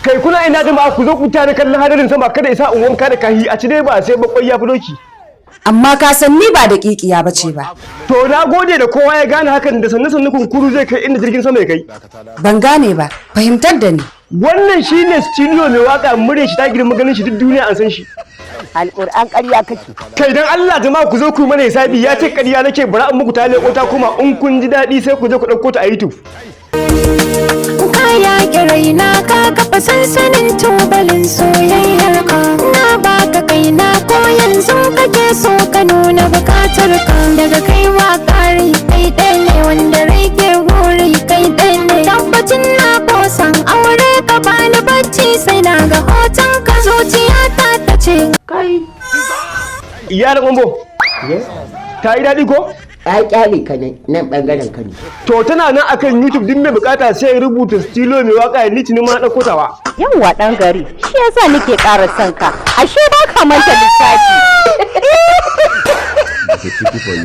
Kai, kuna ina jama'a? Ku zo ku tare kallon hadarin sama, kada isa in wanka da kahi a ci dai ba sai bakwai ya fi doki. Amma ka san ni ba daƙiƙiya bace ba. To, na gode da kowa ya gane hakan. Da sannu sannu kunkuru zai kai inda jirgin sama ya kai. Ban gane ba, fahimtar da ni. Wannan shine Studio Mai Waka, murya shi ta girma ganin shi, duk duniya an san shi. Alƙur'an ƙarya kake. Kai, dan Allah jama'a, ku zo ku yi mana hisabi. Ya ce ƙarya nake, bara in muku ta leko ta kuma in kun ji daɗi sai ku je ku ɗauko ta a YouTube. Ka yaƙi raina, ka kafa sansanin tubalin soyayyar ka. Na baka kaina, ko yanzu kake so ka nuna bukatar ka. Daga kai wa ƙari, kai ɗaya ne wanda rai ke buri, kai ɗaya ne tabbacin na kosan aure. Ka bani bacci sai na ga hoton ka, zuciyata ta ce Kai. Iyalan Kwambo, ta yi daɗi ko? Ya kyale ka ne, nan bangaren ka ne. To, tana nan akan YouTube, duk mai bukata sai ya rubuta Stilo Mai Waka, ya litinin ma na ɗauko tawa. Yawwa ɗan gari, shi yasa nake ƙara son ka. Ashe ba ka manta lissafi. It's a pity for you.